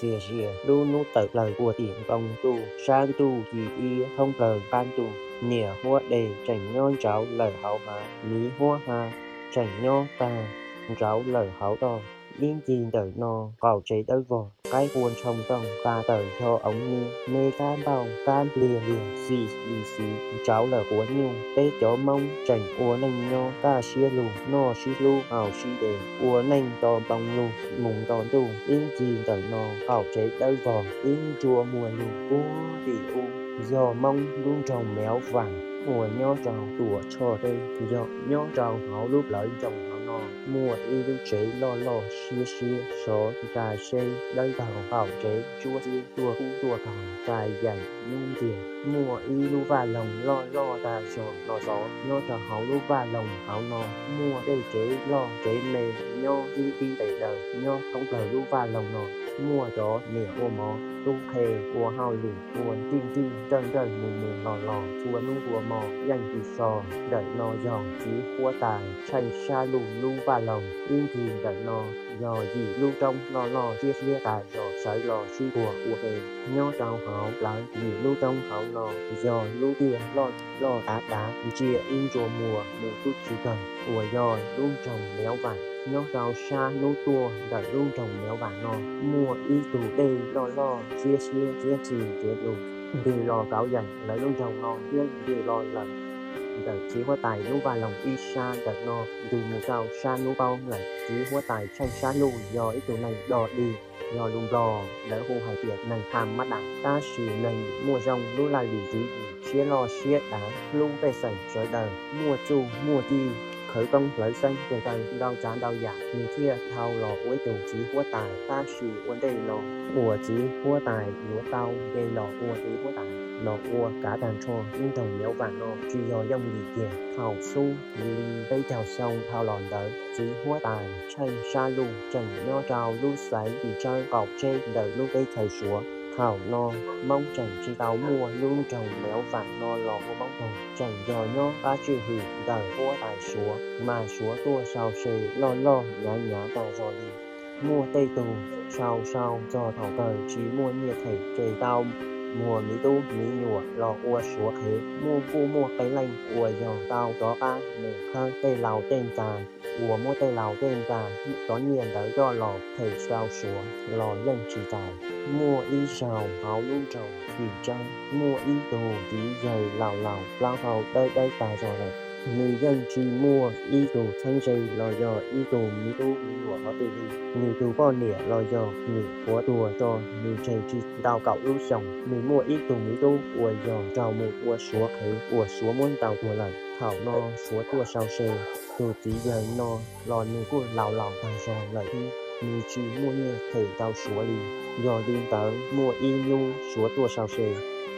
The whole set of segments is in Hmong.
Tiam sis lub hnub tawm plaws puag tim npoo ntuj, sab ntuj ci iab thoob plaws qab ntuj, niam huab de tseem nyob ntsauv lawm hauv hav, miv huab hav tseem nyob tag ntsauv lawm hauv toj. Ib ncig ntawm no qaum tsev dawb vog, qaib qua ntshoo tooj, pa tawm ncho oov niab, me kab npauj kab npliag liag, xis li xis ntsauv lawm quav nyuj. Peb cov Hmoob tseem ua neej nyob kaj siab lug, noj sib hlub haus sib de, ua neej nto npoo lug mus nto ntuj. Ib ncig ntawm no qaum tsev dawb vog, ib ntsua muag lug puag tim ub, yog Hmoob lub nroog Mev Vam uas nyob rau Tuam Tshoj teb, yog nyob rau hauv lub plawv nroog hauv no. Muaj ib lub tsev loj loj siab siab, sov nra seb dawb taug, qaum tsev ntsuab xiab tuaj kub tuaj kaug, tsa yaim nub ntiag. Muaj ib lub vaj loog loj loj tag zog los xov. Nyob rau hauv lub vaj loog hauv no muaj tej tsev loj tsev me nyob ib tib pes daws. Nyob thoob plaws lub vaj loog no muaj cov niam ua mov, tub qhe ua hauj lwm, ua nrij nrij nrawj nrawj mus mus los los txhua hnub txhua hmo yeej tsis so. Ntawm no yog txiv huab tais tsheej sab luj lub vaj loog. Ib ncig ntawm no yog yim lub roob loj loj siab siab tas zog sawv los sib puag ua ke. Nyob rau hauv plawv yim lub roob hauv no yog lub tiaj loj loj dav dav ntsia ib ntsua muag mus tub tsis kawg uas yog lub nroog Mev Vam. Nyob rau sab hnub tuaj ntawm lub nroog Mev Vam no muaj ib tug dej loj loj siab siab txiab txi ntxiav lug. Ntws los kauv yeem lawv lub nroog no thiab ntws los lawm ntawm txiv huab tais lub vaj loog ib sab ntawm no ntws mus rau sab hnub paub lawm. Txiv huab tais tsheej sab luj yog ib tug neeg dog dig, yog lus Nplog lawv hu hais tias neeg tham mab dam, tab sis neeg muaj zoo lub laj lim tswv yim, siab loj siab dav, hlub pej xeem sawv daws, muaj txuj muaj ci, khawv koob hlawv xeeb tes taw ntau tsav ntau yam, nws thiaj dhau los ua ib tug txiv huab tais. Tab sis ua ntej no uas txiv huab tais yuav tau nce los ua txiv huab tais los ua kav tag nrho lub nroog Mev Vam no tsis yog yooj yim kiag. Thaum xub li peb caug xyoo dhau los ntawd, txiv huab tais tsheej sab luj tseem nyob rau lub xaiv tim tsawb qaum tsheb ntawm lub teb chaws Suav. Thaum no Hmoob tseem tsis tau muaj lub nroog Mev Vam no los ua Hmoob tug, tseem yog nyob qab tswj hwm ntawm huab tais Suav, mas Suav tuaj sau se loj loj hnyav hnyav tas zog li. Muaj tej tug sau sau txog thaum kawg tsis muaj nyiaj them ces tau muag miv tub miv nyuam los ua Suav qhev. Muaj kuj muaj qee leej uas yog tau rov qab mus khawb tej laus tej ntxa uas muab tej laus tej ntxa cov nyiaj ntawd coj los them rau Suav los yeej tsis txaus. Muaj ib zaug hauv lub nroog Vim Tsawb muaj ib tug txiv yawg laus laus plaub hau dawb dawb tas zog lawm. Nws yeej tsis muaj ib tug txheeb ze los yog ib tug miv tub miv nyuam qhov twg li. Nws tus poj niam los yog niam qhuav tuag tso nws tseg tsis ntau kaum lub xyoos. Nws muaj ib tug miv tub uas yog raug mus ua Suav qhev uas Suav muab ntaus tuag lawm. Thaum no Suav tuaj sau se, tus txiv yawg no los nws kuj laus laus tag zog lawm thiab, nws tsis muaj nyiaj them rau Suav li. Yog li ntawd muaj ib hnub Suav tuaj sau se,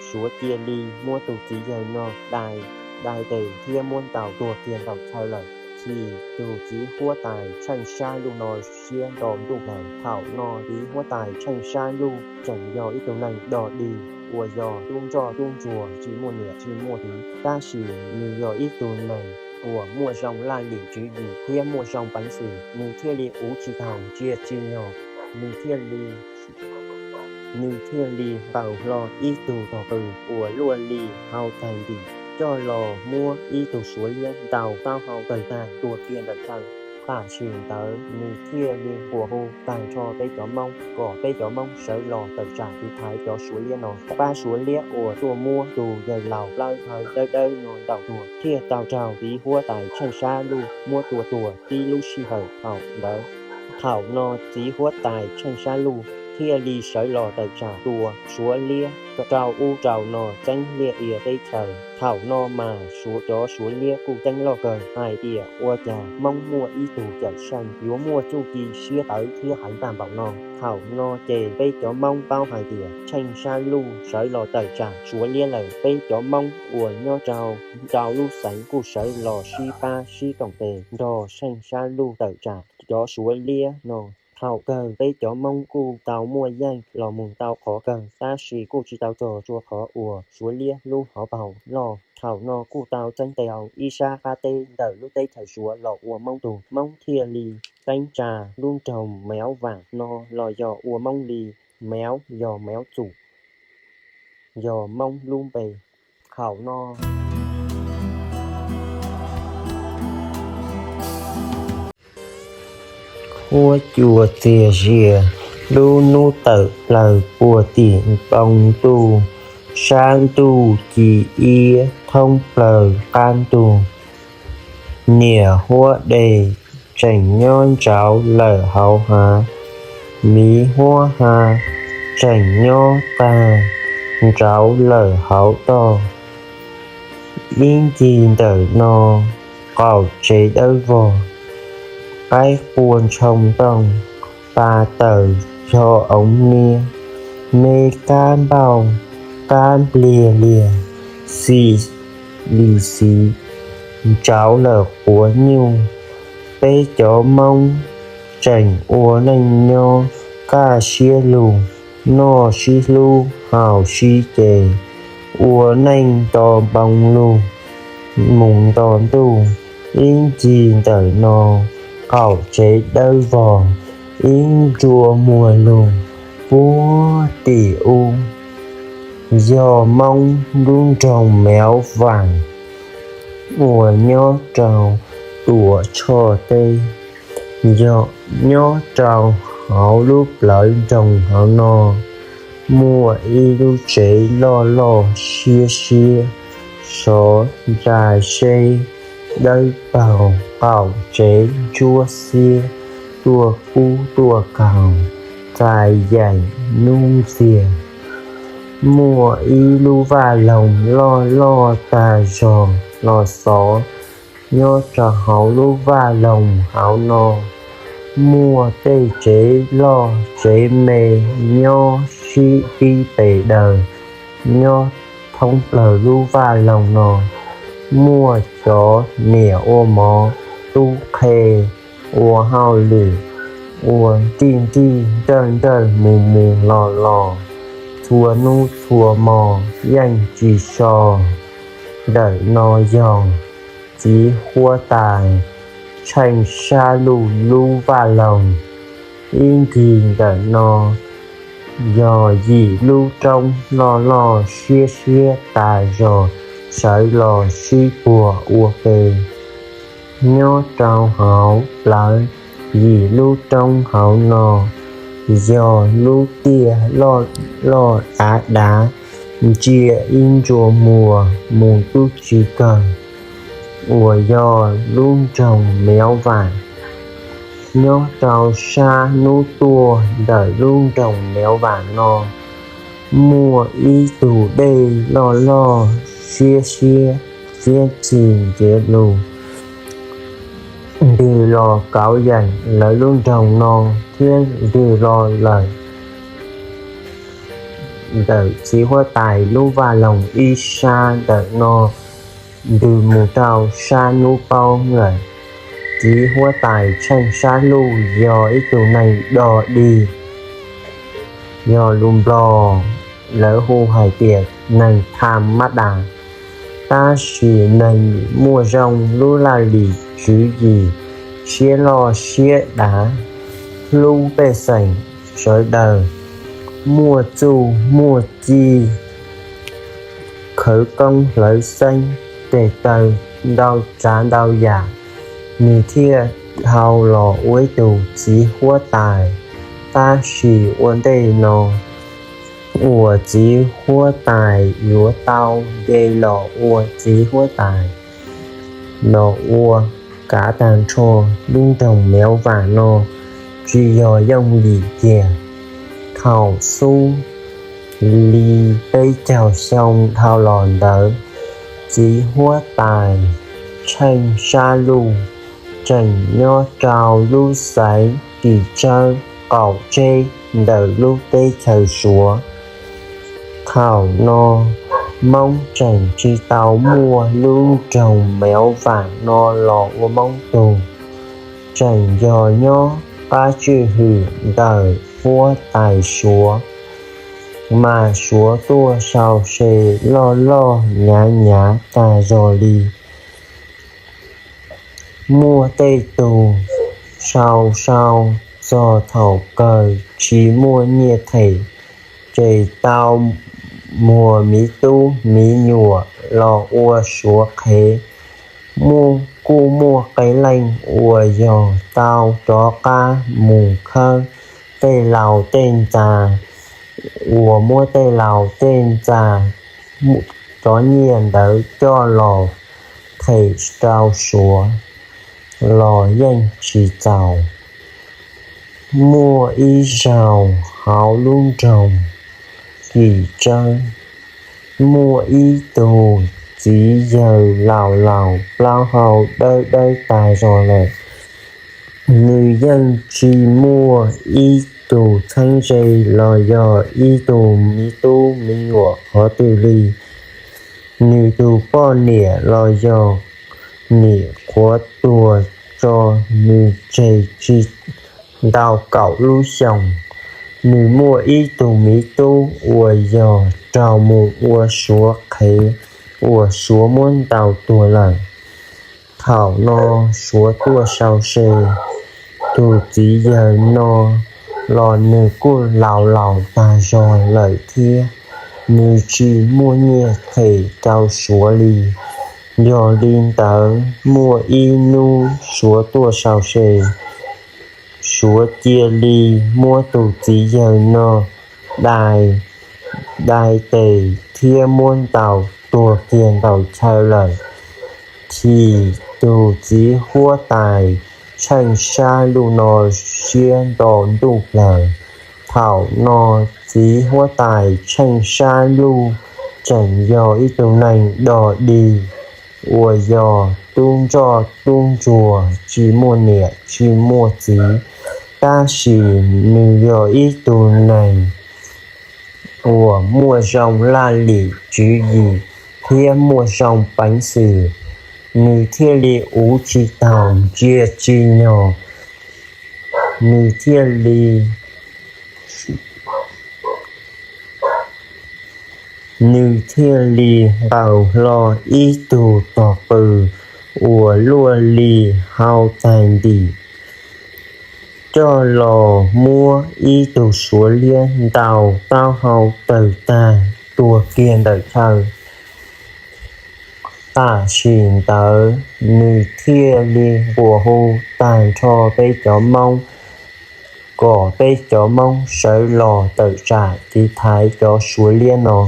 Suav cia li muab tus txiv yawg no dai, dai tes thiab muab ntaus tuag kiag ntaus chaw lawm. Chim tus txiv huab tais tsheej sab luj no siab nto ntuj lawm. Thaum no txiv huab tais tsheej sab luj tseem yog ib tug neeg dog dig uas yog tub ntsoj tub ntsuag tsis muaj niam tsis muaj txiv, tab sis nws yog ib tug neeg uas muaj zoo laj lim tswv yim thiab muaj zoo peev xwm, nws thiaj li uv tsis tau ntsia tsis nyog, nws thiaj li nws thiaj li ntaus hlo ib tug tog qws uas luaj li hau tag ntim coj los muab ib tug Suav liab ntaus taub hau tawg tag tuag kiag ntawm chaw. Tam sim ntawd nws thiaj li nquas hu tag nrho peb cov Hmoob kom peb cov Hmoob sawv los tawm tsam tiv thaiv cov Suav liab no, pab Suav liab uas tuaj muab tus yawg laus plaub hau dawb dawb no ntaus tuag, thiaj tau raug txiv huab tais tsheej sab luj muab tua tuag tib lub sij hawm thaum ntawd. Thaum no txiv huab tais tsheej sab luj thiaj li sawv los tawm tsam tua Suav liab rau ub rau no txeeb liaj ia teb chaws. Thaum no mas Suav, cov Suav liab kuj ceeb loj kawg hais tias ua cas Hmoob muaj ib tug cawm seej yuav muaj txuj ci siab tawv thiab heev tag npaum no. Thaum no ces peb cov Hmoob paub hais tias tsheej sab luj sawv los tawm tsam Suav liab lawm. Peb cov Hmoob uas nyob rau rau lub xeev kuj sawv los sib pab sib koom tes nrog tsheej sab luj tawm tsam cov Suav liab no. Thaum kawg peb cov Hmoob kuj tau muaj yeej los mus tau qhov kawg, tab sis kuj tsis tau txog tsua qhov uas Suav liab lub hauv paus loj. Thaum no kuj tau txeeb tau ib sab qab teb ntawm lub teb chaws Suav los ua Hmoob tug, Hmoob thiaj li teeb tsa lub nroog Mev Vam no los yog ua Hmoob li. Mev yog Mev Txum, yog Moob lub npe. Thaum no huab cua txias zias, lub hnub tawm plaws puag tim npoo ntuj, sab ntuj ci iab thoob plaws qab ntuj. Niam huab dej tseem nyob ntsauv lawm hauv hav, miv huab ha tseem nyob tag ntsauv lawm hauv toj. Ib ncig ntawm no, qaum tsev dawb vog, qaib qua ntshoo ntooj, pa taws yog oov niab, me kab npauj, kab npliag liag, xim li xiv ntsauv lawm quav nyuj. Peb cov Moob tseem ua neej nyob kaj siab lug, noj sib hlub haus sib ce, ua neej nto npoo lug mus nto ntuj. Ib ncig ntawm no, qaum tsev dawb vog, ib ntsua muag lug puag tim ub, yog Moob lub nroog Mev Vam uas nyob rau Tuam Tshoj teb. Yog nyob rau hauv lub plawv nroog hauv no, muaj ib lub tsev loj loj siab siab, sov ntsa seb dawb paug, qaum tsev ntsuab xiab, tuaj kub tuaj kaug, txais yaim nub ntxiag. Muaj ib lub vaj loog loj loj tag zog los xov. Nyob rau hauv lub vaj loog hauv no, muaj tej tsev loj tsev me nyob sib pib pes daws. Nyob thoob plaws lub vaj loog no, muaj cov niam ua mov tub qhe ua hauj lwm, ua nrij nrij nrawj nrawj mus mus los los, txhua hnub txhua hmo yeej tsis so. Ntawm no yog txiv huab tais tsheej sab luj lub vaj loog. Ib ncig ntawm no yog yim lub roob loj loj siab siab tas zog, sawv los sib puag ua ke. Nyob rau hauv plawv yim lub roob hauv no, yog lub tiaj loj loj dav dav, ntsia ib ntsua muag mus tub tsis kawg, uas yog lub nroog Mev Vam. Nyob rau sab hnub tuaj ntawm lub nroog Mev Vam no, muaj ib tug dej loj loj siab siab, txiab txim ntsiav lus, ntws los kauv yeem lawv lub nroog no, thiab ntws los lawm ntawm txiv huab tais lub vaj loog ib sab ntawm no, ntws mus rau sab hnub paub lawm. Txiv huab tais tsheej sab luj yog ib tug neeg dog dig, yog lus Nplog lawv hu hais tias neeg tham mab das, tab sis neeg muaj zoo lub laj lim tswv yim, siab loj siab dav, hlub pej xeem sawv daws, muaj txuj muaj ci, khawv koob hlawv xeeb, tes taw ntau tsav ntau yam, nws thiaj dhau los ua ib tug txiv huab tais. Tab sis ua ntej no, uas txiv huab tais yuav tau nce los ua txiv huab tais, los ua kav tag nrho lub nroog Mev Vam no, tsis yog yooj yim kiag. Thaum xub li peb caug xyoo dhau los ntawd, txiv huab tais tsheej sab luj tseem nyob rau lub xaiv ris tsawb qaum tseb ntawm lub teb chaws Suav. Thaum no, Moob tseem tsis tau muaj lub nroog Mev Vam no los ua Moob tug, tseem yog nyob qab tswj hwm ntawm huab tais Suav, mas Suav tuaj sau se loj loj hnyav hnyav tag zog li. Muaj tej tug sau sau txog thaum kawg tsis muaj nyiaj them, tseg tau muag miv tub miv nyuam los ua suav qhev. Muaj kuj muaj qee leej uas yog tau rov qab mus khawb tej laus tej ntxas uas muab tej laus tej ntxas cov nyiaj ntawd coj los them rau suav los yeej tsis txaus. Muaj ib zaug hauv lub nroog Kim Tsawb, muaj ib tug txiv yawg laus laus plaub hau dawb dawb tas zog lawm. Nws yeej tsis muaj ib tug txheeb ze los yog ib tug miv tub miv nyuam qhov twg li. Nws tus poj niam los yog niam qhuav tuag tso nws tseg tsis ntau kaum lub xyoos. Nws muaj ib tug miv tub uas yog raug mus ua suav qhev uas suav muab ntaus tuag lawm. Thaum no suav tuaj sau se, tus txiv yawg no los nws kuj laus laus tag zog lawm thiab, nws tsis muaj nyiaj them rau suav li. Yog li ntawd muaj ib hnub suav tuaj sau se, suav cia li muab tus txiv yawg no dai, dai tes thiab muab ntaus tuag kiag ntaus chaw lawm. Thim tus txiv huab tais Tsheej Sab Luj no siab nto ntuj plaws. Thaum no txiv huab tais Tsheej Sab Luj tseem yog ib tug neeg dog dig uas yog tub ntsoj tub ntsuag tsis muaj niam tsis muaj txiv, tab sis nws yog ib tug neeg uas muaj zoo laj lim tswv yim thiab muaj zoo peev xwm, nws thiaj li uv tsis taus ntsia tsis nyog, nws thiaj li nws thiaj li nqaus hlo ib tug tog qws uas luaj li hau tag ntim coj los muab ib tug suav liab ntaus taub hau tawg tag tuag kiag ntawm chaw. Tam sim ntawd nws thiaj li nquas hu tag nrho peb cov Hmoob kom peb cov Hmoob sawv los tawm tsam tiv thaiv cov suav liab no,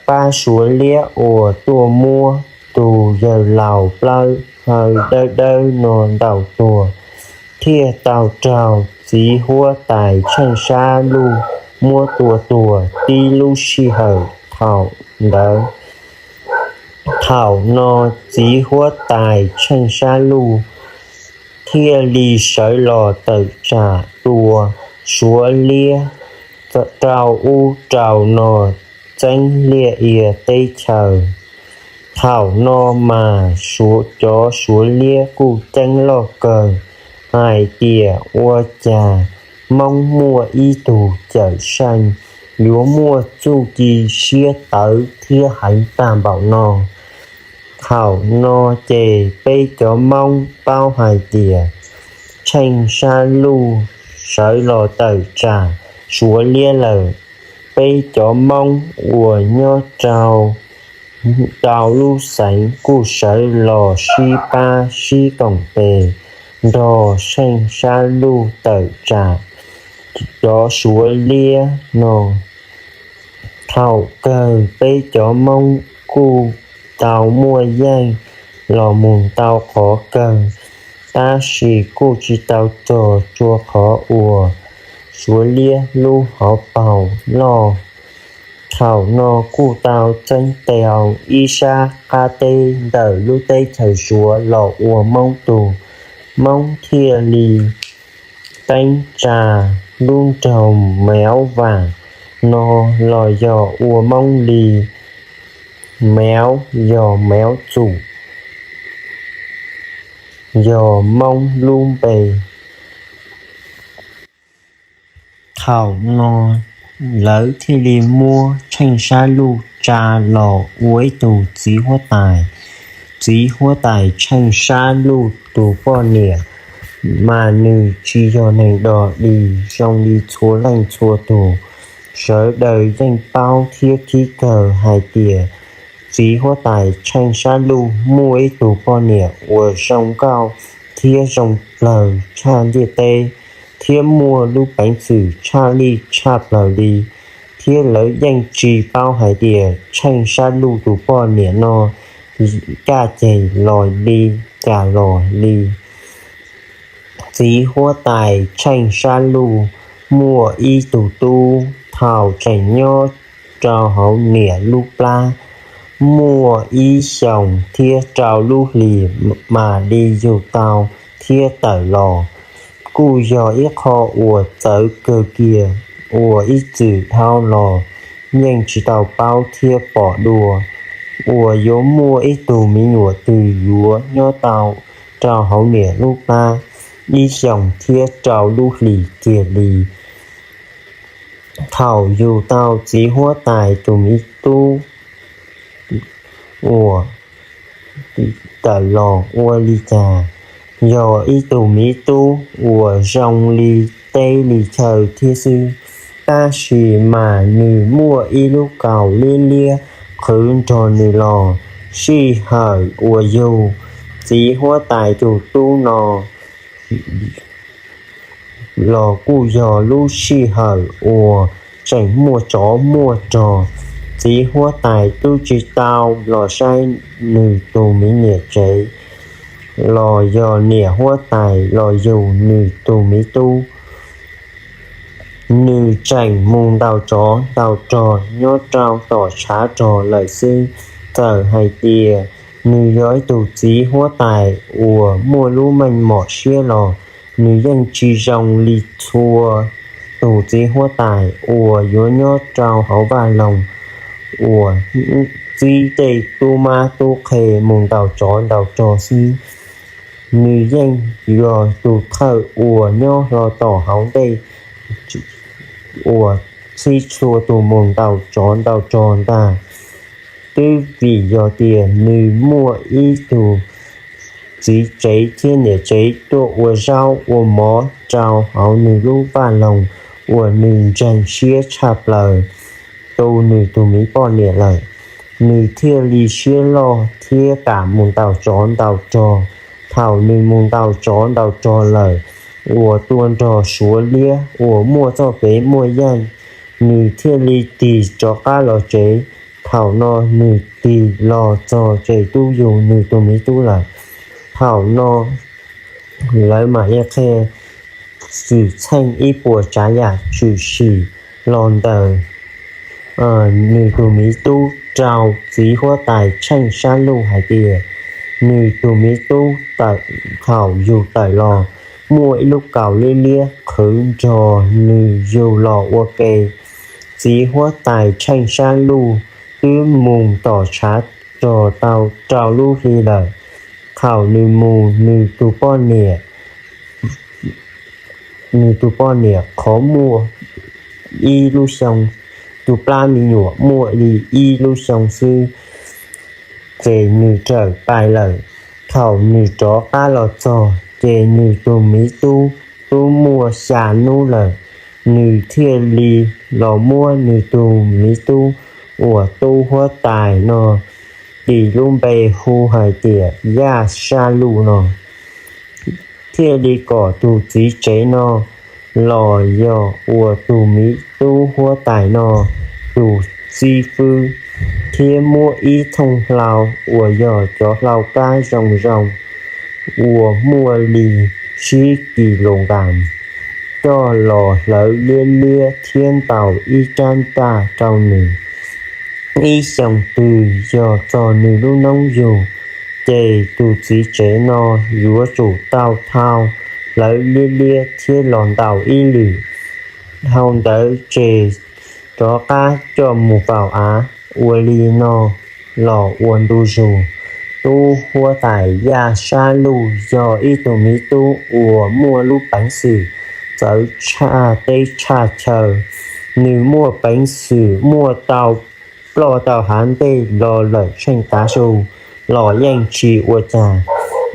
pab suav liab uas tuaj muab tus yawg laus plaub hau dawb dawb no ntaus tuag, thiaj tau raug txiv huab tais Tsheej Sab Luj muab tua tuag tib lub sij hawm thaum ntawd. Thaum no txiv huab tais Tsheej Sab Luj thiaj li sawv los tawm tsam tua suav liab rau ub rau no txeeb liaj ia teb chaws. Thaum no mas cov suav liab kuj ceeb loj kawg hais tias ua cas Hmoob muaj ib tug Cawm Seej yuav muaj txuj ci siab tawv thiab heev tag npaum no. Thaum no ces peb cov Hmoob paub hais tias Tsheej Sab Luj sawv los tawm tsam suav liab lawm. Peb cov Hmoob uas nyob rau rau lub xeev kuj sawv los sib pab sib koom tes nrog Tsheej Sab Luj tawm tsam cov suav liab no. Thaum kawg peb cov Hmoob kuj tau muaj yeej los mus ntau qhov kawg, tab sis kuj tsis tau txog tsua qhov uas suav liab lub hauv paus loj. Thaum no kuj tau txeeb tau ib sab qab teb ntawm lub teb chaws suav los ua Hmoob tug. Hmoob thiaj li teeb tsa lub nroog Mev Vam no los yog ua Hmoob li. Mev yog Mev Txum, yog Hmoob lub npe. Thaum no lawv thiaj li muab Tsheej Sab Luj tsa los ua ib tug txiv huab tais. Txiv huab tais Tsheej Sab Luj tus poj niam mas nws tsis yog neeg dog dig zoo li txhua leej txhua tus. Sawv daws yeej paub thiab khib kawg hais tias txiv huab tais Tsheej Sab Luj muaj ib tug poj niam uas zoo nkauj thiab zoo plawg tshaj ntiaj teb, thiab muaj lub peev xwm tshaj lij tshaj plawg li, thiab lawv yeej tsis paub hais tias Tsheej Sab Luj tus poj niam no kaj ceg los li cas los li. Txiv huab tais Tsheej Sab Luj muaj ib tug tub, thaum tseem nyob rau hauv niam lub plab muaj ib xyoos thiab rau lub hlis mas li yug tau thiab tawm los, kuj yog ib qho uas txawv kawg kiag uas ib txwm dhau los yeej tsis tau paub thiab pom dua, uas yuav muaj ib tug me nyuam twg yuav nyob tau rau hauv niam lub plab ib xyoos thiab rau lub hlis kiag li. Thaum yug tau txiv huab tais tus me tub uas tawm los ua li cas, yog ib tug me tub uas zoo li teb li chaw thiab xwb, tab sis mas nws muaj ib lub kaus liab liab qhwv nrog nws los. Sij hawm uas yug txiv huab tais tus tub no los kuj yog lub sij hawm uas tseem muaj tsov muaj rog. Txiv huab tais twb tsis tau los saib nws tus me niam tsev, los yog niam huab tais los yug nws tus me tub. Nws tseem mus ntaus tsov ntaus rog nyob rau tom tshav rog lawm xwb. Txawm hais tias nws yog ib tug txiv huab tais uas muaj lub meej mom siab los nws yeej tsis zoo li txhua tus txiv huab tais uas yuav nyob rau hauv vaj loog uas txib tej tub mab tub qhe mus ntaus tsov ntaus rog xwb. Nws yeej yog tus thawj uas nyob hlo tom hauv ntej uas txhij txhua tus mus ntaus tsov ntaus rog ntag. Twb vim yog tias nws muaj ib tug txiv tsev thiab niam tsev tuaj ua zaub ua mov rau hauv nws lub vaj loog uas nws ntseeg siab tshaj plaws tu nws tus me poj niam lawm, nws thiaj li siab loj thiab kam mus ntaus tsov ntaus rog. Thaum nws mus ntaus tsov ntaus rog lawm, uas tua nrog suav liab uas muaj txoj kev muaj yeej, nws thiaj li tig rov qab los tsev. Thaum no nws tig los txog ces twb yug nws tus me tub lawm. Thaum no lawv mam li qhia xwm txheej ib puas tsav yam tshwm sim los ntawm nws tus me tub rau txiv huab tais Tsheej Sab Luj hais tias nws tus me tub thaum yug tawm los muaj ib lub kaus liab liab qhwv nrog nws yug los ua ke. Txiv huab tais Tsheej Sab Luj twb mus tom tshav rog tau rau lub hli lawm. Thaum nws mus, nws tus poj niam nws tus poj niam qhov muaj ib lub xyoo, tus plab me nyuam muaj li ib lub xyoo xwb, ces nws rawm pais lawm. Thaum nws rov qab los txog ces nws tus me tub twb muaj xya hnub lawm. Nws thiaj li los muab nws tus me tub uas tub huab tais no tis lub npe hu hais tias Yaj Sab Luj no, thiaj li kom tus txiv tsev no los yog ua tus me tub huab tais no tus xib fwb, thiab muab ib thooj hlau uas yog cov hlau kab zoo zoo uas muaj li tsib kis lus nkas coj los hlawv liab liab thiab ntaus ib rab ntaj rau nws. Ib xyoo twg yog txog nws lub noob yug, ces tus txiv tsev no yuav tsum tau thau hlawv liab liab thiab los ntaus ib lwm. Dhau ntawd ces rov qab coj mus faus av. Ua li no los ua ntu zus. Tub huab tais Yaj Sab Luj yog ib tug miv tub uas muaj lub peev xwm txawv tshaj teb tshaj chaw. Nws muaj peev xwm muaj tau ploj tau hav ntej los lawm tsheej tav su los yeej tsis ua cas.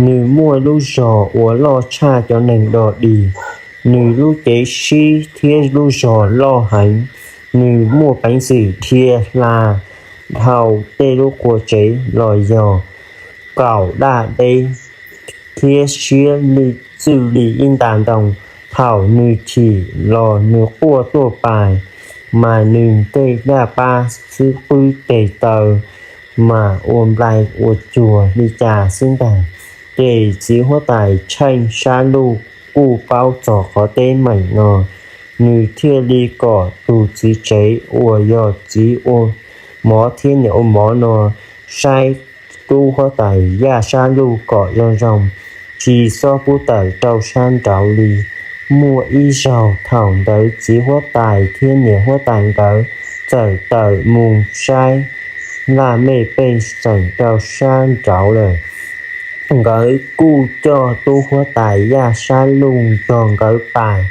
Nws muaj lub zog uas loj tshaj cov neeg dog dig. Nws lub cev sib thiab lub zog loj heev. Nws muaj peev xwm dhia hla dhau tej lub qua tsev los yog kaum daj deb thiab siab txwj li ib nta ntoo. Thaum nws chim los nws quaj tuaj pais, mas nws tej daj pab xwb qwb tes taw mas ua nplai ua cuag li cas xwb ntag. Ces txiv huab tais tsheej sab luj kuj paub txog qhov teeb meem no, nws thiaj li kom tus txiv tsev uas yog txiv ua mov thiab niam ua mov no saib tub huab tais yaj sab luj kom zoo zoo, tsis txhob pub tawm rau sab nraud li. Muaj ib zaug thaum ntawd txiv huab tais thiab niam huab tais nkawd txawm tawm mus saib laj mej pej xeem rau sab nraud lawm. Nkawd kuj coj tub huab tais yaj sab luj nrog nkawd pais,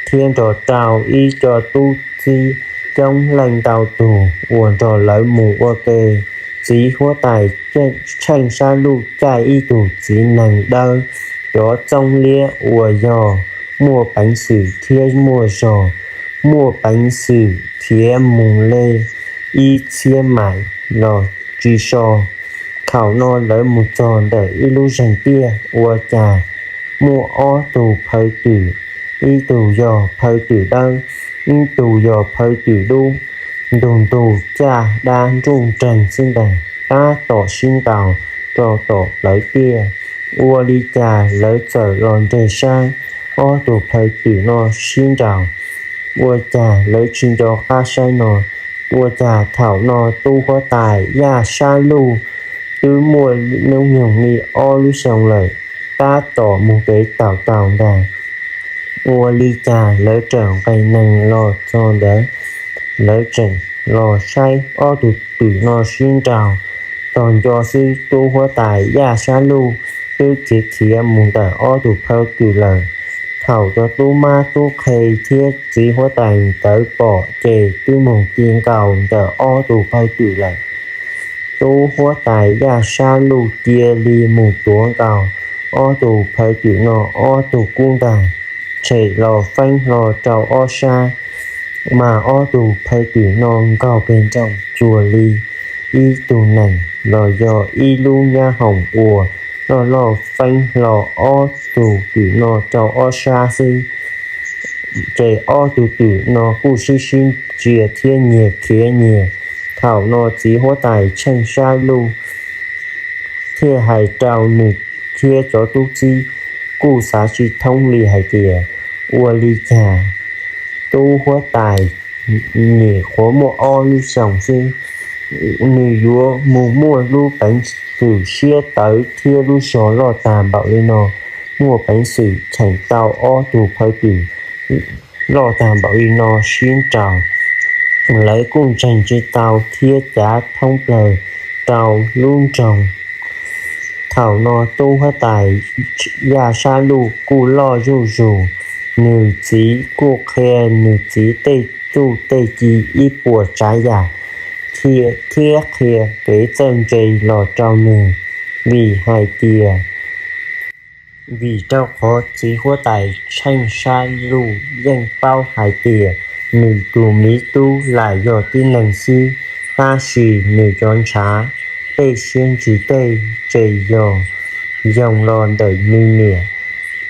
thiab nrog rau ib co tub txib coob leej ntau tug uas nrog lawv mus ua ke. Txiv huab tais tsheej sab luj caij ib tug txiv nees dawb, cov txooj liab uas yog muaj peev xwm thiab muaj zog, muaj peev xwm khiav mus li ib txhiab mais los tsis so. Thaum no lawv mus txog ntawm ib lub zeeg tiaj, ua cas muaj ob tug phaw twm, ib tug yog phaw twm dawb, ib tug yog phaw twm dub, ntug ntug caj dab nruj nreeg xwb ntag, tab tom sib ntaus rau tom plawv tiaj. Ua li cas lawv txawm los nres saib ob tug phaw twm no sib ntaus, ua cas lawv tsis nco qab saib no. Ua cas thaum no tub huab tais yaj sab luj twb muaj hnub nyoog li ob lub xyoo lawm, tab tom mus kev taus taus ntag. Ua li cas lawv tseem nqes nees los txog ntawd, lawv tseem los saib ob tug twm no sib ntaus. Tog nco xwb tub huab tais yaj sab luj twb khiav khiav mus ntawm ob tug phaw twm lawm. Thaum cov tub mab tub qhe thiab txiv huab tais ntawd pom ces twb mus ci nkaus ntawm ob tug phaw twm lawm. Tub huab tais yaj sab luj cia li mus tuav nkaus ob tug phaw twm no ob tug kub ntag, tshem los feeb hlo rau ob sab, mas ob tug phaw twm no nkaug pes nrooj cuag li ib tug nees los yog ib lub nyab hoom uas loj loj feeb hlo ob tug twm no rau ob sab xwb. Ces ob tug twm no kuj sib sib ntsia thiab nyias khiav nyias. Thaum no txiv huab tais tsheej sab luj thiaj hais rau nws thiab cov tub txib kuj xav tsis thoob li hais tias, ua li cas tub huab tais nyuam qhuav muaj ob lub xyoos xwb, nws yuav mus muaj lub peev xwm siab tawv thiab lub zog loj tag npaum li no, muaj peev xwm cheem tau ob tug phaw twm loj tag npaum li no sib nraus. Lawv kuj ntseeg tsis tau thiab cav thoob plaws rau lub nroog. Thaum no tub huab tais yaj sab luj kuj loj zuj zus, nws txiv kuj qhia nws txiv tej txuj tej ci ib puas tsav yam, thiab qhia kev txawj ntse los rau nws, vim hais tias, vim rau qhov txiv huab tais tsheej sab luj yeej paub hais tias nws tus miv tub lam yog tib neeg xwb, tab sis nws cov ntshav tej siab ntsws tej ces yog yoo los ntawm nws niam.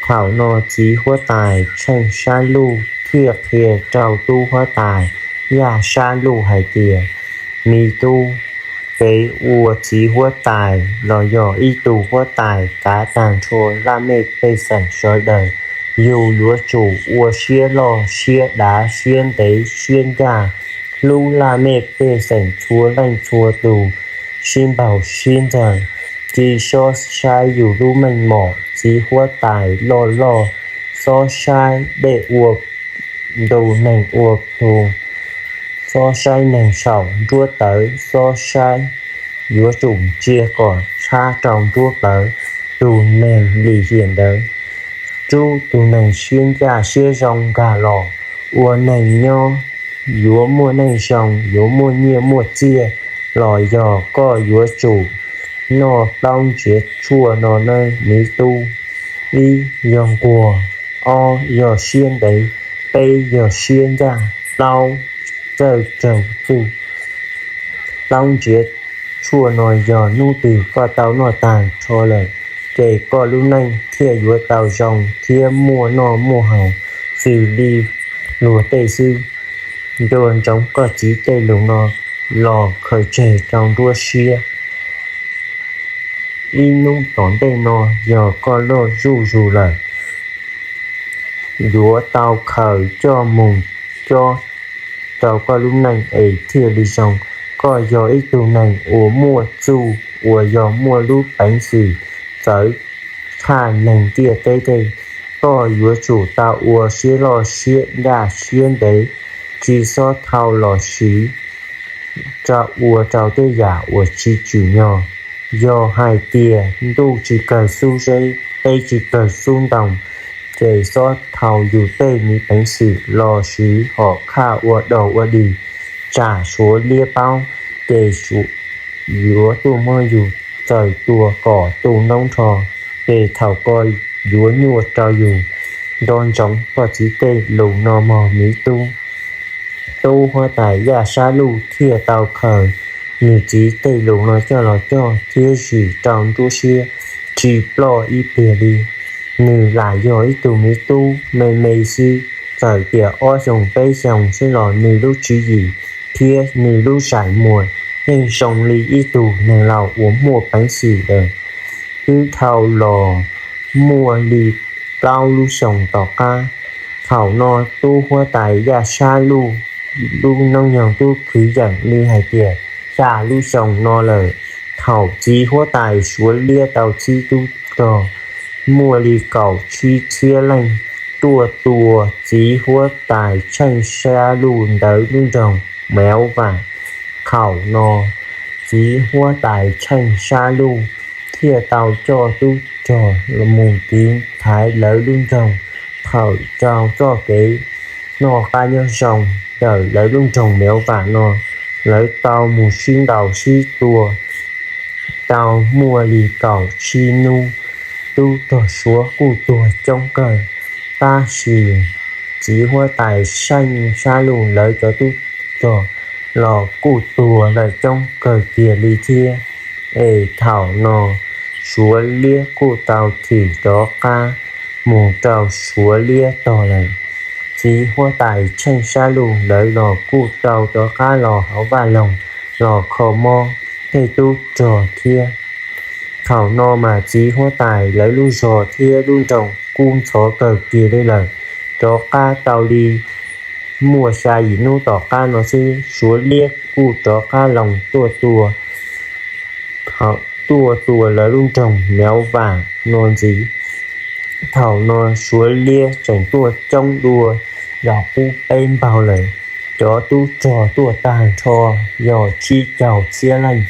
Thaum no txiv huab tais tsheej sab luj thiaj qhia rau tub huab tais yaj sab luj hais tias, miv tub, kev ua txiv huab tais los yog ib tug huab tais kav tag nrho laj mej pej xeem sawv daws, yus yuav tsum ua siab loj siab dav siab ntev siab ncaj, hlub laj mej pej xeem txhua leej txhua tus, sib npaug sib ntxawg, tsis txhob saib yus lub meej mom txiv huab tais loj loj, txhob saib dej ua ntu neeg ua plhu, txhob saib neeg saum nruab tawv, txhob saib, yuav tsum ntsia kom tshab rau nruab plawv tus neeg lim hiam ntawd. Rub tus neeg siab ncaj siab zoo nkag los ua neeg nyob, yuav muaj neej zoo, yuav muaj nyiaj muaj txiaj los yog koj yuav tsum noj plaub ntsiav tshuaj no nawb miv tub. Ib yog nquag, ob yog siab ntev, peb yog siab ncaj, plaub txawj raug txuj. Plaub ntsiav tshuaj no yog hnub twg koj tau noj tag nrho lawm, ces koj lub neej thiaj yuav tau zoo thiab muaj noj muaj haus xws li luag tej xwb. Nco ntsoov koj txiv tej lus no los khaws tseg rau nruab siab. Ib hnub tom ntej no yog koj loj zuj zus lawm, yuav tau khaws coj mus cob rau koj lub neej es thiaj li zoo. Koj yog ib tug neeg uas muaj txuj uas yog muaj lub peev xwm txawv tshaj neeg ntiaj teb tej. Koj yuav tsum tau ua siab loj siab ncaj siab ntev, tsis txhob thau los siv ua rau tej yam uas tsis tsim nyog. Yog hais tias ntuj tsis kawg xub zeb, teb tsis kawg xub ntoo, ces txhob thau yus tej miv peev xwm los siv hom khaj ua dog ua dig. Tsam Suav liab paub, ces yuav tuaj muab yus txaws tua kom tu noob nrho, ces thaum ko yuav nyuaj rau yus. Nco ntsoov koj txiv tej lus no mog miv tub. Tub huab tais Yaj Sab Luj thiaj tau khaws nws txiv tej lus no coj los cog thiab zim rau nruab siab, tsis ploj ib pliag li. Nws lam yog ib tug miv tub me me xwb, txawm tias ob xyoos peb xyoos xwb los nws lub tswv yim thiab nws lub ntsej muag yeej zoo li ib tug neeg laus uas muaj peev xwm lawm. Twb dhau los muaj li plaub lub xyoos tom qab, thaum no tub huab tais Yaj Sab Luj lub hnub nyoog twb kwv yees li hais tias xya lub xyoo no lawm. Thaum txiv huab tais Suav liab tau txib tub rog muaj li kaum tsib txhiab leej tuaj tua txiv huab tais Tsheej Sab Luj ntawd lub nroog Mev Vam. Thaum no txiv huab tais Tsheej Sab Luj thiaj tau coj tub rog mus tiv thaiv lawv lub nroog. Thaum raug txoj kev noj qab nyob zoo ntawm lawv lub nroog Mev Vam no, lawv tau mus sib ntaus sib tua tau muaj li kaum tsib hnub, tub rog Suav kuj tuag coob kawg. Tab sis txiv huab tais Tsheej Sab Luj lawv cov tub rog los kuj tuag lawm coob kawg kiag li thiab. Es thaum no Suav liab kuj tau thim rov qab mus rau Suav liab tog lawm. Txiv huab tais Tsheej Sab Luj lawv los kuj tau rov qab los hauv vaj loog los kho mob tej tub rog thiab. Thaum no mas txiv huab tais lawv lub zos thiab lub nroog kuj ntxhov kawg kiag li lawm. Rov qab tau li muaj xya yim hnub tom qab no xwb, Suav liab kuj rov qab los tuaj tua, tuaj tua lawv lub nroog Mev Vam no ntxiv. Thaum no Suav liab tseem tuaj coob dua yog qub peb npaug lawm. Cov tub rog tuaj tag nrho yog tsib caug txhiab leej,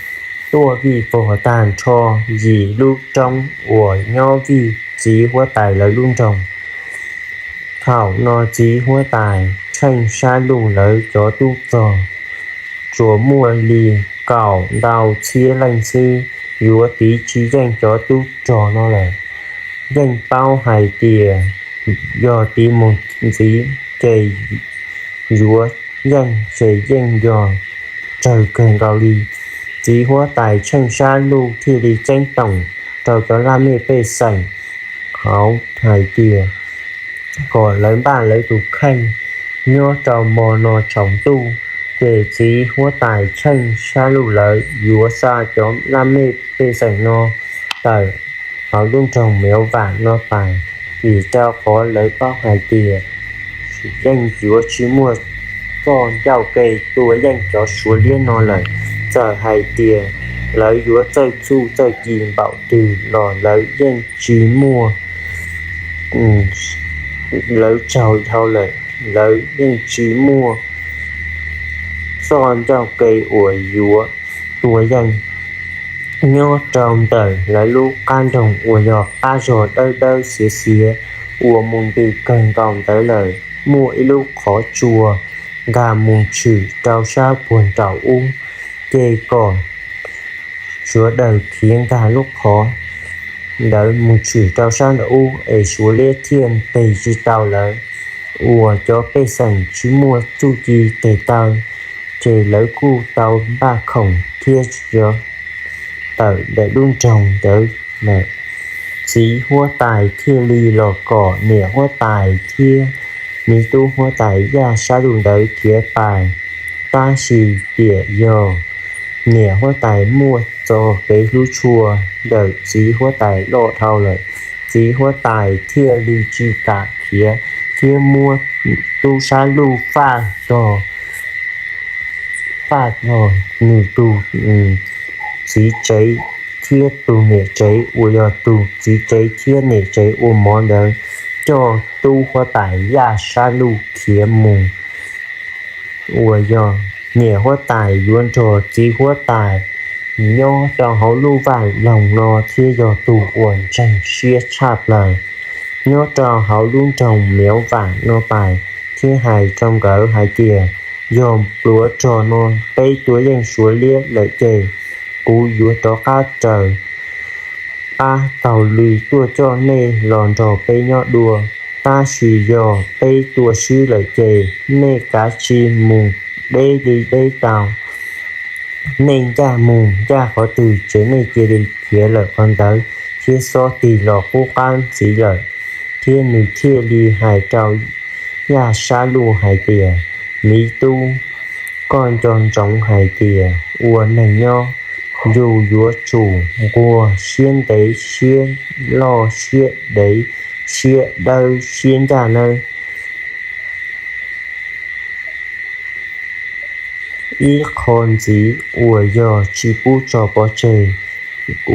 tuaj vij vog tag nrho yim lub roob uas nyob vij txiv huab tais lawv lub nroog. Thaum no txiv huab tais Tsheej Sab Luj lawv cov tub rog tsuas muaj li kaum ntau txhiab leej xwb, yuav tiv tsis yeej cov tub rog no lawm. Yeej paub hais tias yog tiv mus ntxiv ces yuav yeej ces yeej yog tsawg kawg nkaus li. Txiv huab tais Tsheej Sab Luj thiaj li ceeb toom rau cov laj mej pej xeem hauv hais tias kom lawv npaj lawv tus kheej nyob rau hmo no tsaus ntuj, ces txiv huab tais Tsheej Sab Luj lawv yuav xa cov laj mej pej xeem no tawm hauv lub nroog Mev Vam no tas, vim rau qhov lawv paub hais tias yeej yuav tsis muaj txoj ncauj ke tua yeej cov Suav liab no lawm. Txawm hais tias lawv yuav txawj txuj txawj ci npaum twg los lawv yeej tsis muaj, lawv tsaug dhau lawm, lawv yeej tsis muaj txoj ncauj ke uas yuav tua yeej. Nyob rau ntawm lawv lub qab nroog uas yog qab zog dawb dawb xiav xiav uas mus ntws kawg nkaus ntawd lawm, muaj ib lub qhov tsua nkag mus tshwm rau sab puag nraum ub, ces kom sawv daws khiav nkag lub qhov ntawd mus tshwm rau sab nraum ub es Suav liab thiaj tes tsis tau lawv. Uas cov pej xeem tsis muaj txuj ci tes taw, ces lawv kuj tau npaj khoom thiab yuav tawm ntawm lub nroog ntawd lawm. Txiv huab tais thiaj li los kom niam huab tais thiab me tub huab tais Yaj Sab Luj ntawd khiav pais. Tab sis tiam yog niam huab tais muaj txoj kev hlub tshua ntawm txiv huab tais loj dhau lawm, txiv huab tais thiaj li tsis kam khiav thiab muab tub sab luj faj rog faj rog nws tus txiv tsev thiab tus niam tsev uas yog tus txiv tsev thiab niam tsev ua mov ntawd, coj tub huab tais Yaj Sab Luj khiav mus. Uas yog niam huab tais yuav nrog txiv huab tais nyob rau hauv lub vaj loog no thiab yog tus uas ntseeg siab tshaj plaws nyob rau hauv lub nroog Mev Vam no pais, thiab hais rau nkawd hais tias, yog pluav rog no peb tua yeej Suav liab lawm ces kuv yuav rov qab raws qab taug lw tuaj coj nej los nrog peb nyob dua. Tab sis yog peb tua swb lawm ces nej kav tsij mus deb li deb tau. Nej ncaj mus ncaj qhov twg ces nej cia li khiav lawm qhov ntawd, thiab xob tig los qub qab ntxiv lawm. Thiab nws thiaj li hais rau Yaj Sab Luj hais tias, miv tub, koj nco ntsoov hais tias ua neeg nyob yus yuav tsum nquag siab ntev siab loj siab dev, siab dawb siab ncaj nawb. Ib qho ntxiv uas yog tsis pub tso pov tseg,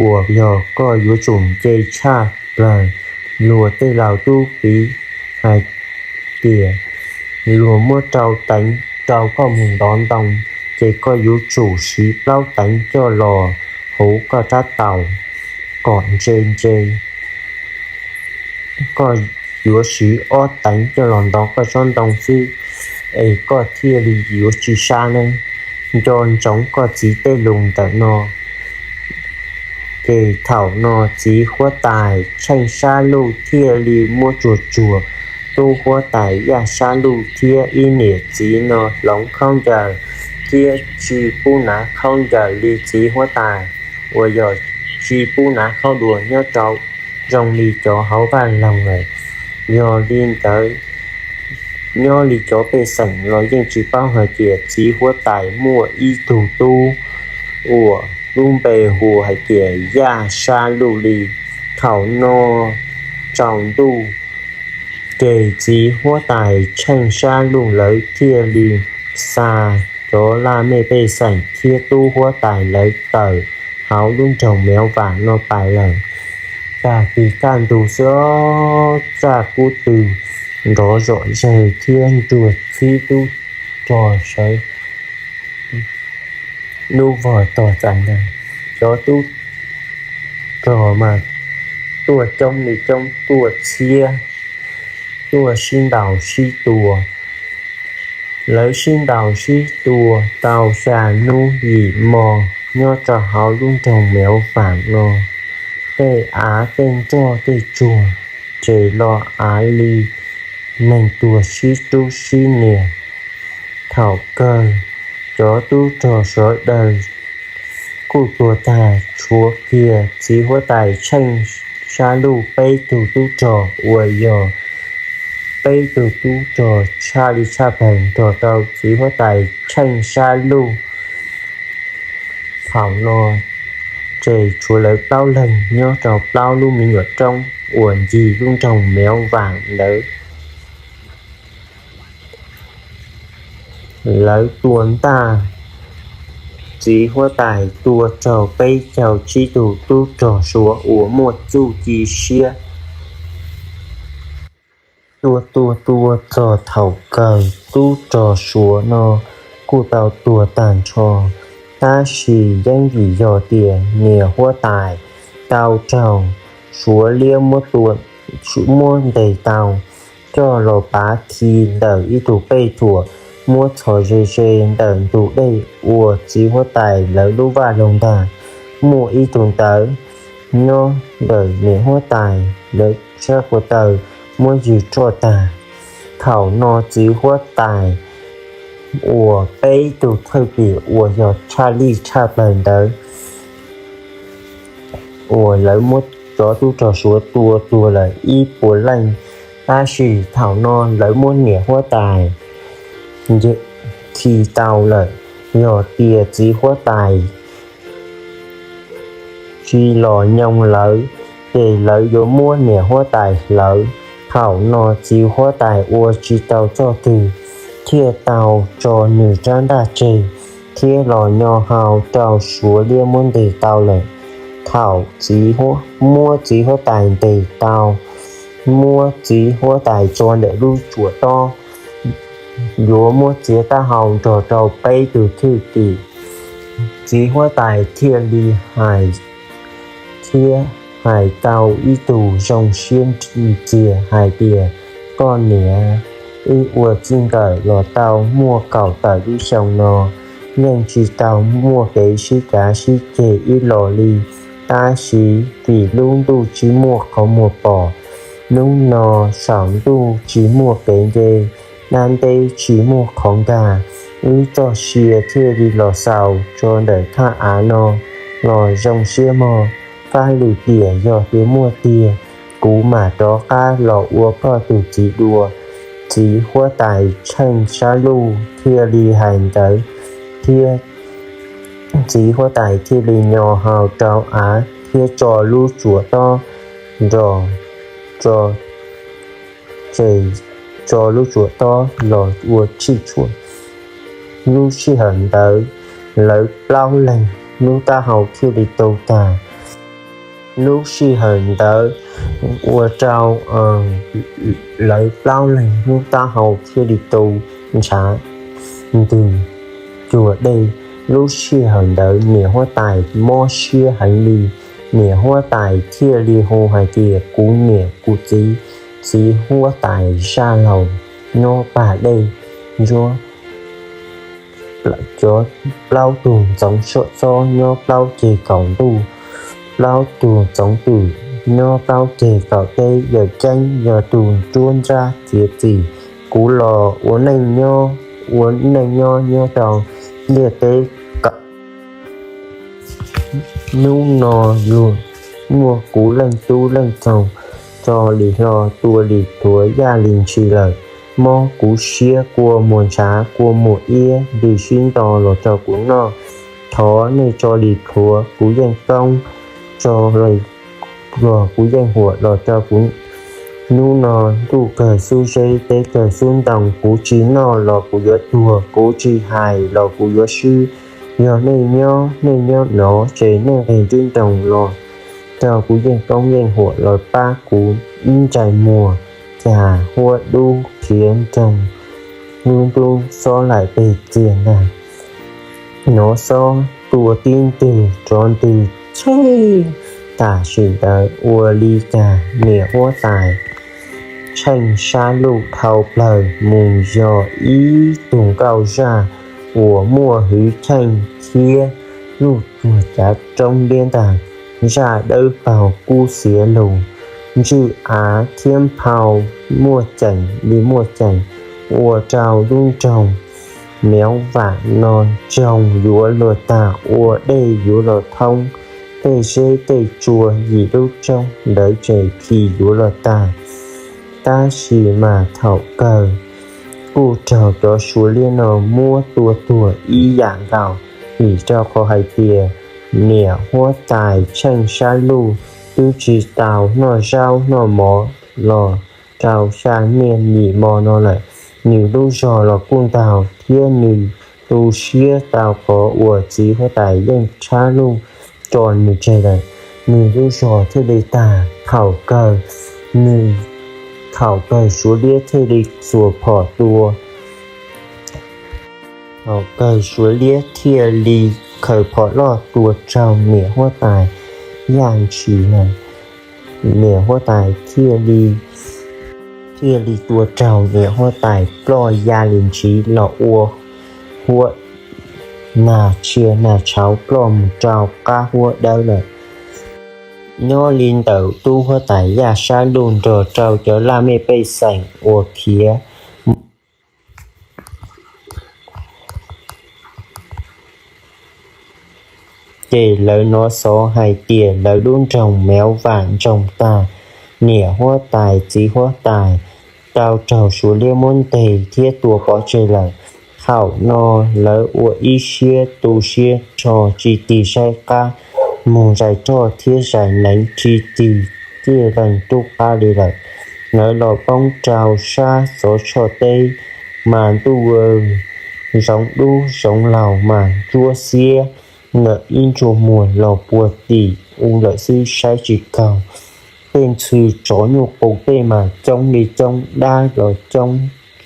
uas yog koj yuav tsum nce tshaj plaws luag tej laus tub piv hais tias, luag muab rau teev rau koj mus ntov ntoo, ces koj yuav tsum siv plaub teev coj los huv koj rab taus kom ntse ntse. Koj yuav siv ob teev coj los ntov koj tsob ntoo xwb, es koj thiaj li yuav tsis sab nev. Nco ntsoov koj txiv tej lus ntawm no. Ces thaum no txiv huab tais Tsheej Sab Luj thiaj li muab tsuag tsuag tub huab tais Yaj Sab Luj thiab ib niam txiv no hloov khaub ncaws, thiab tsis pub hnav khaub ncaws li txiv huab tais, uas yog tsis pub hnav khaub dua nyob rau zoo li cov hauv vaj loog lawm. Yog li ntawd, nyob li cov pej xeem los yeej tsis paub hais tias txiv huab tais muaj ib tug tub uas lub npe hu hais tias Yaj Sab Luj li. Thaum no tsaus ntuj, ces txiv huab tais Tsheej Sab Luj lawv thiaj li xa cov laj mej pej xeem thiab tub huab tais lawv tawm hauv lub nroog Mev Vam no pais lawm. Tag kis kaj ntug xwb, txaj kub tw nrov zom zawg thiab nruas txhib tub rog sawv lub vog tog txais ntag. Cov tub rog mas tuaj coob li coob, tuaj txhiab, tuaj sib ntaus sib tua. Lawv sib ntaus sib tua tau xya hnub yim hmo nyob rau hauv lub nroog Mev Vam no, tej av tej nroj tej tsuag ces los av li neeg tuag sib tub sib nias. Thaum kawg cov tub rog sawv daws kuj tuag tag, tshuav kiag txiv huab tais Tsheej Sab Luj peb tug tub rog uas yog peb tug tub rog tshaj li tshaj plaws nrog rau txiv huab tais Tsheej Sab Luj. Thaum no ces tshuav lawv plaub leeg nyob rau plaub lub me nyuam roob uas ncig lub nroog Mev Vam ntawd. Lawv tua ntaj, txiv huab tais tua raug peb caug tsib tug tub rog Suav uas muaj txuj ci siab. Tua tua tua txog thaum kawg tub rog Suav no kuj tau tuag tag nrho, tab sis yeej vim yog tias niam huab tais tau raug Suav liab muab ntes tau, coj los pav khi ntawm ib tug pej thuam, muab txhos ze ze ntawm ntug dej uas txiv huab tais lawv lub vaj loog ntag. Muaj ib tug ntawd nyob ntawm niam huab tais lawv sab ko taw muab ywg roj tag. Thaum no txiv huab tais uas peb tug thwj tim uas yog tshaj lij tshaj plaws ntawd uas lawv muab cov tub rog Suav tua tuag lawm ib puas leej. Tab sis thaum no lawv muab niam huab tais khi tau lawm. Yog tias txiv huab tais tsis los nyoo lawv, ces lawv yuav muab niam huab tais hlawv. Thaum no txiv huab tais ua tsis tau txoj twg, thiaj tau tso nws rab ntaj tseg thiab los nyo hau rau Suav liab muab ntes tau lawm. Thaum txiv, muab txiv huab tais ntes tau, muab txiv huab tais tso ntawm lub tsuam tob, yuav muab txiav taub hau nrog rau peb tug thwj tim. Txiv huab tais thiaj li hais, thiab hais tau ib tug zoo siab ntxiag hais tias, koj niam, wb ua txij nkawm los tau muaj kaum tawm lub xyoo no, yeej tsis tau muaj kev sib cav sib ceg ib los li. Tab sis vim lub ntuj tsis muaj qhov muag pom, hnub no saum ntuj tsis muaj kev nce, dab nteb tsis muaj qhov nkag, wb txoj sia thiaj li los xaus tso ntawm thaj av no los zoo siab mog. Fab lwm tiam yog tias muaj tiag, kuv mam rov qab los ua koj tus txiv dua. Txiv huab tais Tsheej Sab Luj thiaj li hais ntawd, thiab txiv huab tais thiaj li nyo hau rau av thiab tso lub tsuam tob nrog, tso, ces tso lub tsuam tob los ua tshij tshuaj. Lub sij hawm ntawd lawv plaub leeg lub taub hau thiaj li tu tag. Lub sij hawm ntawd ua rau lawv plaub leeg lub taub hau thiaj li tu ntshav ntws cuag dej. Lub sij hawm ntawd niam huab tais mob siab heev li. Niam huab tais thiaj li hu hais tias, kuv niam kuv txiv, txiv huab tais Zaj Laus nyob pag dej ntsuab, cov plaub tug ntxoov xob nyob plaub ceg kaum ntuj, plaub tug ntxoov twm nyob plaub ceg kaum teb. Yawm Ceeb yog tus nruab nrab txiav txim. Kuv los ua neej nyob, ua neej nyob nyob rau ntiaj teb kaum. Hnub no luag muaj kuv leej tub leej txaug tso li hlo, tua li pluav, yaj li ntshis lawm. Mob kuv siab, kua muag ntshav, kua muag iab, nws sib nto los rau kuv noj. Thov nej tso li pluav kuv yeej koob, tso li pluav kuv yeej huam los rau kuv. Hnub no ntuj kawg xub zeb, teb kawg xub ntoo, kuv tsis noj los kuv yuav tuag, kuv tsis hais los kuv yuav swb. Yog nej nyob, nej nyob no ces nej nqis nruab nroos los rau kuv yeej koob yeej huam los pab kuv ib ntsais muag, cas huab dub khiav nroog, lub ntub xob laim pes txias ntag. Nov xob tua tib ntwg rov ntwg tsheb. Tam sim ntawd ua li cas niam huab tais Tsheej Sab Luj dhau plaws mus yog ib tug nkauj zaj uas muaj hwj chim thiab lub cuag cav roob liab ntag, zaj dawb paug kub xiav lug, ntswj av thiab nphau muaj ceem li muaj ceem, ua rau lub nroog Mev Vam no ntsoog yuav luag tag, ua dej yuav los thoob, tej zeb tej tsua yim lub roob ntawd tseem phim yuav los tag. Tab sis mas thaum kawg kuj raug cov Suav liab no muab tua tuag ib yam nkaus, vim rau qhov hais tias niam huab tais Tsheej Sab Luj twb tsis tau noj zaub noj mov los rau xya niaj yim hmo no lawm. Nws lub zog los kuj ntaug thiab nws tu siab tau qhov uas txiv huab tais Yeej Tshab Luj tso nws tseg lawm. Nws lub zog thiaj li tag. Thaum kawg, nws, thaum kawg Suav liab thiaj li xuas phom tua. Thaum kawg Suav liab thiaj li khaws phom loj tua raug niam huab tais Yaj Ntshis lawm. Niam huab tais thiaj li, thiaj li tua raug niam huab tais ploj ya li ntsiv los ua huab nag tshia nag tshauv ploj mus rau qab huab dawb lawm. Nyob li ntawm tub huab tais Yaj Sab Luj nrog rau cov laj mej pej xeem uas khiav ces lawv hnov xov hais tias lawv lub nroog Mev Vam ntsoog tag, niam huab tais txiv huab tais tau raug Suav liab muab ntes thiab tua pov tseg lawm. Thaum no lawv ua ib siab tu siab rho tsis tig saib qab, mus zais roj thiab zais neev tsis tig txij leej tub qab li lawm. Lawv los poob rau sab Xov Tshoj teb, mas ntuj zoov dub zoov laug mas ntsuab xiab lawm, ib ntsug muag los puag tim u lawm xwb saib tsis kaug. Tej ntxhw tsov nyuj qus tej mas coob li coob, dab los coob,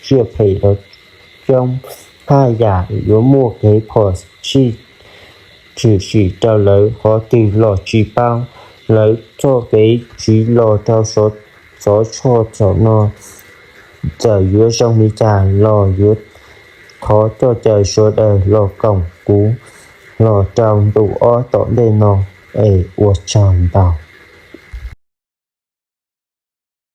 tsiaj phem los coob, haj yam yuav muaj kev phom sij tshwm sim rau lawv qhov twg los tsis paub. Lawv txoj kev tsiv los rau Xov Tshoj thaum no txawm yuav zoo li cas los yuav thov coj caw sawv daws los koom kuv los rau ntu ob tom ntej no es ua tsaug ntau.